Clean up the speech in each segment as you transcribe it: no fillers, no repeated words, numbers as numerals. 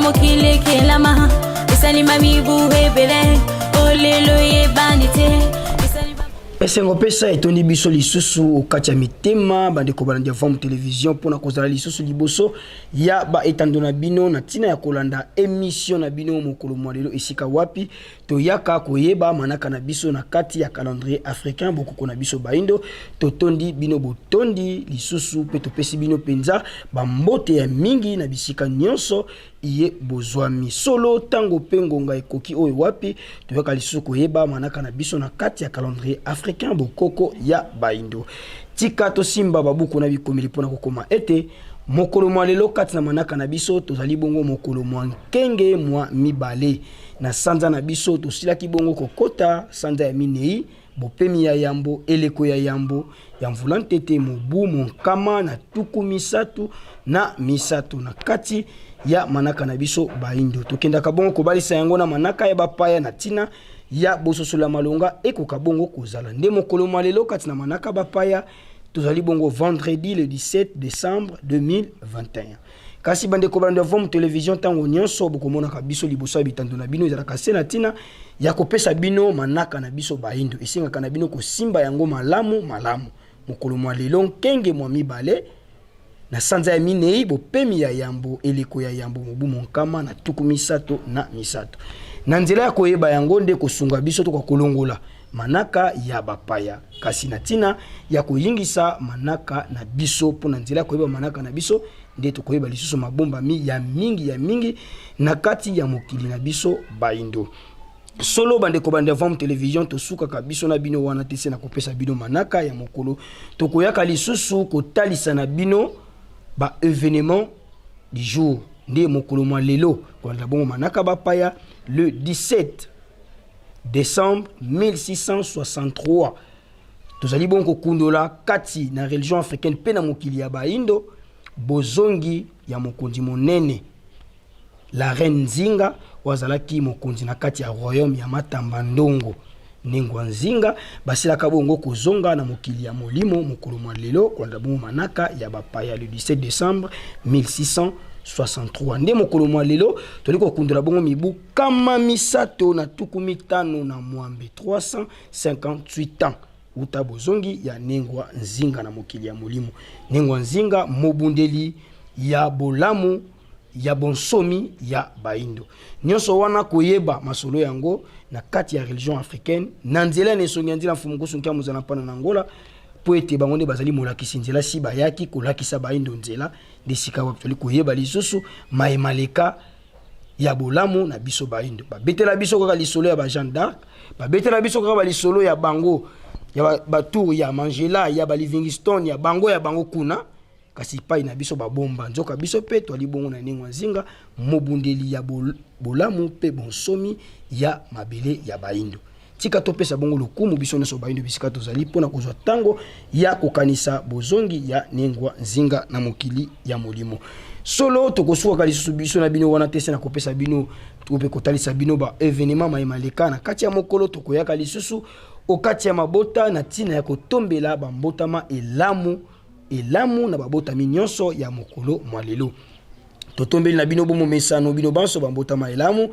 mokili ekelama esalima mibu ebele olelo eyebani te. Esengo pesa etondi biso lisusu okati ya mitema, bandeko balandi ya Vam Television, mpona kozala lisusu liboso ya baetando na bino na ntina ya kolanda emission na bino mokolo mwa lelo, esika wapi toyaka koyeba manaka na biso na kati ya calendrier africain, bokoko na biso baindo. Totondi bino botondi lisusu mpe topesi bino mpenza bambote ya mingi na bisika nyonso iye bozwami. Solo ntango mpe ngonga ekoki oyo wapi toyaka lisusu koyeba manaka na biso na kati ya calendrier africain, bokoko ya baindo. Tika tosimba babuku na bikomeli mpona kokoma ete mokolo mwa lelo kati na manaka na biso tozali bongo mokolo mwa nkenge mwa mibale na sanza na biso. Tosilaki bongo kokota sanza ya minei, bopemi ya yambo, eleko ya yambo ya mvula ntete, mobu monkama na 33 na kati ya manaka na biso baindo. Tokendaka bongo kobalisa yango na manaka ya bapaya na ntina ya bososola malonga ekoka bongo kozala. Nde mokolo mwa lelo kati na manaka bapaya tozali bongo vendredi le 17 décembre 2021. Kasi bandeko balandi ya Vom Television, ntango nyonso bokomonaka biso liboso ya bitando na bino, ezalaka se na ntina ya kopesa bino manaka na biso baindo. Esengaka na bino kosimba yango malamu malamu. Mokolo mwa lelo, nkenge mwa mibale na sanza ya minei, bopemi ya yambo, eleko ya yambo, mobu monkama na 33. Na nzela ya koyeba yango nde kosunga biso toka kolongola manaka ya bapaya, kasi na ntina ya koyingisa manaka na biso, mpo na nzela ya koyeba manaka na biso nde tokoyeba lisusu mabombami ya mingi ya mingi na kati ya mokili na biso baindo. Solo bandeko bande Vam Television, tosukaka biso na bino wana te se na kopesa bino manaka ya mokolo. Tokoyaka lisusu kotalisa na bino ba événement du jour. Nde mokolo mwa lelo kolanda bongo manaka bapaya le 17 décembre 1663, tozali bongo kokundola kati na religion africaine mpe na mokili ya baindo bozongi ya mokonzi monene la reine Nzinga, oyo azalaki mokonzi na kati ya royaume ya Matamba Ndongo. Nengwa Nzinga basilaka bongo kozonga na mokili ya molimo mokolo mwa lelo kolanda bongo manaka ya bapaya le 17 décembre 1663. Nde mokolo mwa lelo toli kokundola bongo mibu 358, 358 ans uta bozongi ya Nengwa Nzinga na mokili ya molimo. Nengwa Nzinga, mobundeli ya bolamu ya bonsomi ya baindo. Nyonso wana koyeba masolo yango na kati ya religion africaine na nzela na esongi ya nzela Mfumu Nkusu Nkia Mozala Mpana na Angola, mpo ete bango nde bazali molakisi nzela, si bayaki kolakisa baindo nzela. Nde sika wapi toli koyeba lisusu maye maleka ya bolamu na biso baindo. Babetela biso kaka lisolo ya ba Jeanne d'Arc, babetela biso kaka balisolo ya bango ya batour ya Mangela, ya ba Livingstone, ya bango ya bango kuna, kasi epai na biso babomba. Nzoka biso mpe twali bongo na Nengwa Nzinga, mobundeli ya bolamu mpe bonsomi ya mabele ya baindo. Tika topesa bongo lokumu biso nyonso baindo bisika tozali, mpona kozwa ntango ya kokanisa bozongi ya Nengwa Nzinga na mokili ya molimo. Solo tokosukaka lisusu biso na bino wana te se na kopesa bino to mpe kotalisa bino ba événement maye maleka na kati ya mokolo. Tokoyaka lisusu okati ya mabota na ntina ya kotombela bambotama elamu elamu na babotami nyonso ya mokolo mwa lelo. Totombeli na bino bomomesano bino banso bambotama elamu.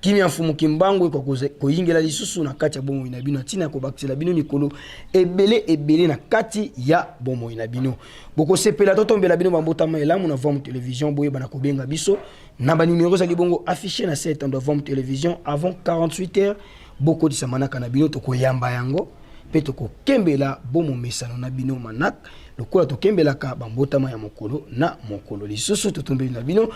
Kimia Mfumu Kimbangu ekoka koyingela lisusu na kati ya bomoi na bino, na ntina ya kobakisela bino mikolo ebele ebele na kati ya bomoi na bino. Bokosepela totombela bino bambotama elamu na Vom Television, boyeba na kobenga biso na banimero ezali bongo affiché na se etando ya Vom Television avant 48 heures. Bokotisa manaka na bino, tokoyamba yango mpe tokokembela bomomesano na bino manak lokola tokembelaka bambotama ya mokolo na mokolo. Lisusu totombeli na bino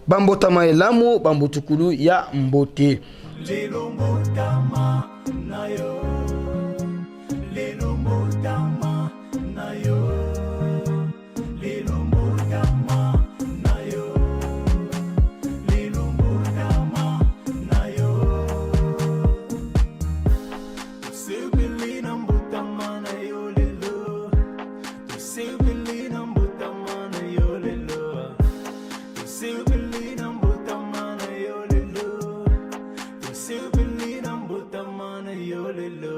bambotama elamu, bambotukulu ya mbote. Lelo mbotama na yo, lelo mbotama na yo, lelo mbotama na yo, lelo mbotama na yo. Tosepeli na mbotama na yo lelo, tosepeli na mbotama na yo lelo, tosepeli na mbotama na yo lelo, tosepeli na mbotama na yo lelo.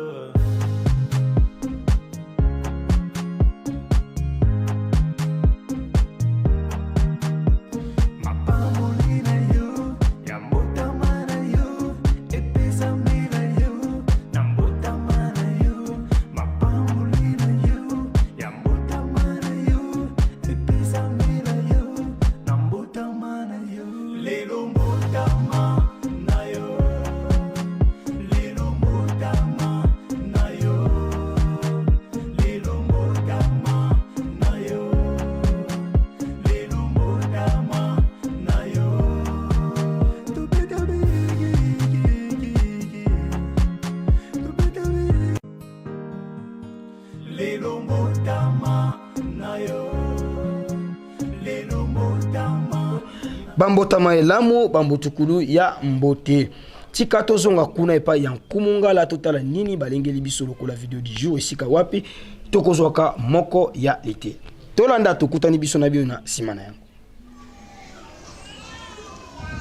Bambotama elamu, bambotukulu ya mbote. Tika tozonga kuna epai ya Nkumu Ngala, totala nini balengeli biso lokola video du jour, esika wapi tokozwaka moko ya lete. Tolanda, tokutani biso na bino na nsima na yango.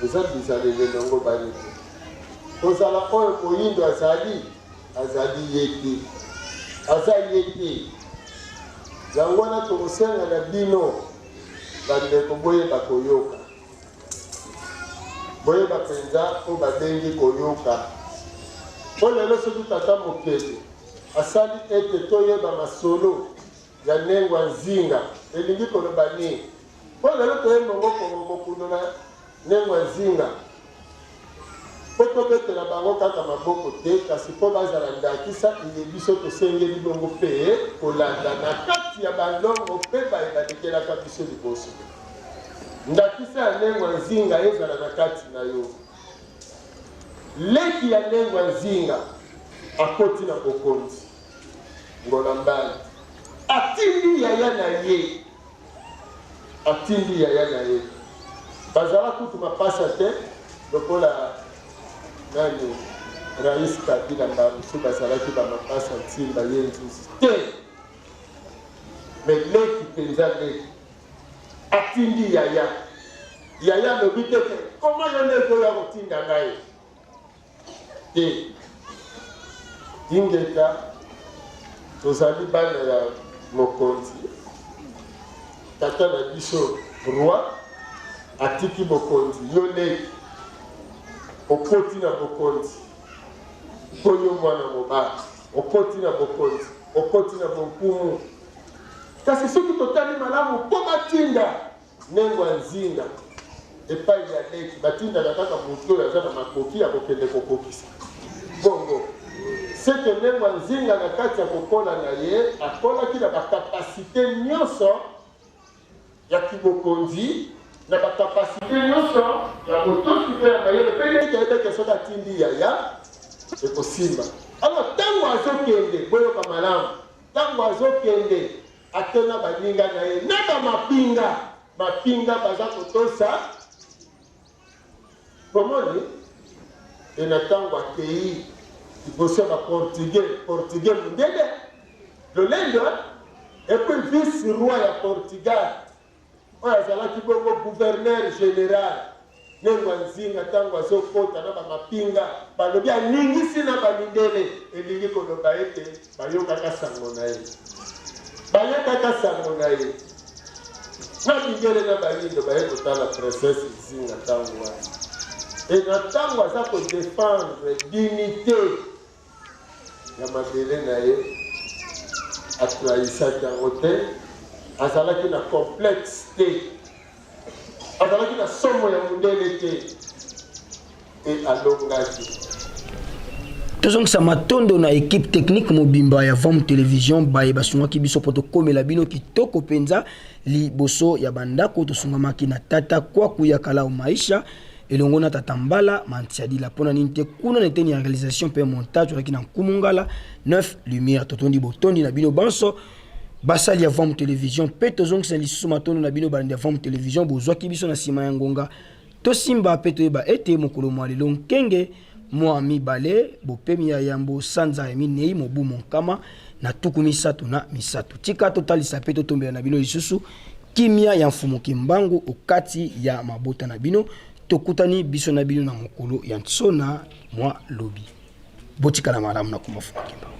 Eza bizaleli elongobani te. Kozala oyo moyindo azali, azali ye te. Aza ye te. Yango wana tokosenga na bino bandeko boyeba koyoka. Boyeba mpenza oyo babengi koyoka. Mpo lelo soki Tata Mokeli asali ete toyeba masolo ya Nengwa Nzinga, elingi koloba nini? Mpo lelo toye mongo Kongo kokundola Nengwa Nzinga mpo tobetela bango kaka maboko te, kasi mpo bazala ndakisa eye biso tosengeli bongo mpe kolanda na kati ya balongo mpe baye balekelaka biso liboso. Ndakisa ya Nengwa Nzinga ezala na kati na yo. Leki ya Nengwa Nzinga akoti na bokonzi, Ngola Mbali atindi yaya na ye, atindi yaya na ye. Bazala kutu mapasa te lokola nani Rais Kabila mbala mosusu bazalaki ba mapasa Nsimba ye Nzuzi te, mais leki mpenza leki atindi yaya. Yaya alobi te ke koma yo leki oyo akotinda ngai te. Ingeta, tozali bana ya mokonzi, tata na biso roi atiki bokonzi, yo leki okoti na bokonzi mpo yo mwana mobali okoti na bokonzi, okoti na bonkumu. Kasi soki totali malamu, mpo batinda Nengwa Nzinga epai ya leki, batindaka kaka moto oyo aza na makoki ya kokende kokokisa bongo. Seke Nengwa Nzinga na kati ya kokola na ye, akolaki na bakapasite nyonso ya kibokonzi, na bakapasite nyonso ya botosi mpe ya mayele, mpe leki ayebaki soki atindi yaya ekosimba. Alors ntango azokende, boyoka malamu, ntango azokende ake na baninga na ye na bamapinga, mapinga baza kotosa bomoni. E na ntango akei liboso ya baportugais, portugais mondele lolendo, epuis vice roi ya Portugal oyo azalaki bongo gouverneur general Nengwa Nzinga, ntango azokota na bamapinga, balobi aningisi na bamindele, elingi koloba ete bayokaka sango na ye, bayokaka sango na ye na mindele na bayindo baye kotala princesse Nzinga ntango wana. E na ntango aza kodefendre dignité ya mabele na ye, atrahisaki yango te, azalaki na complexe te, azalaki na somo ya mondele te, e alongaki. Tozongisa matondo na equipe technique mobimba ya Vom Television baye basungaki biso mpo tokomela bino kitoko mpenza liboso ya bandako. Tosungamaki na tata Kwaku ya Kalao Maisha elongo na tata Mbala Mantiadila. Mpo na nini te kuna na eteni ya réalisation mpe montage ozalaki na Nkumu Ngala 9 Lumière. Totondi botondi na bino banso basali ya Vom Television, mpe tozongisa lisusu matondo na bino balandi ya Vom Television bozwaki biso na nsima ya ngonga. Tosimba mpe toyeba ete mokolo mwa lelo nkenge mwa mibale bopemi ya yambo sanza ya minei mobu monkama na 33. Tika totalisa mpe totombela na bino lisusu kimia ya Mfumu Kimbangu okati ya mabota na bino. Tokutani biso na bino na mokolo ya nsona mwa lobi. Botikala malamu na kombo Mfumu Kimbangu.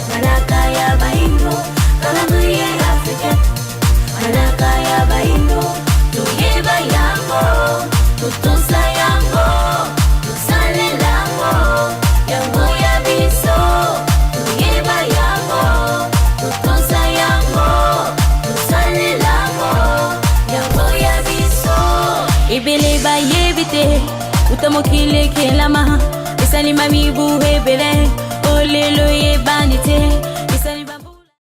Manaka ya baindo, calendrier africain. Manaka ya baindo, toyeba yango, totosa yango, tosalela yango, yango ya biso. Toyeba yango, totosa yango, tosalela yango, yango ya biso. Ebele bayebi te uta mokili ekelama, esalima mibu ebele, olelo eyebani te.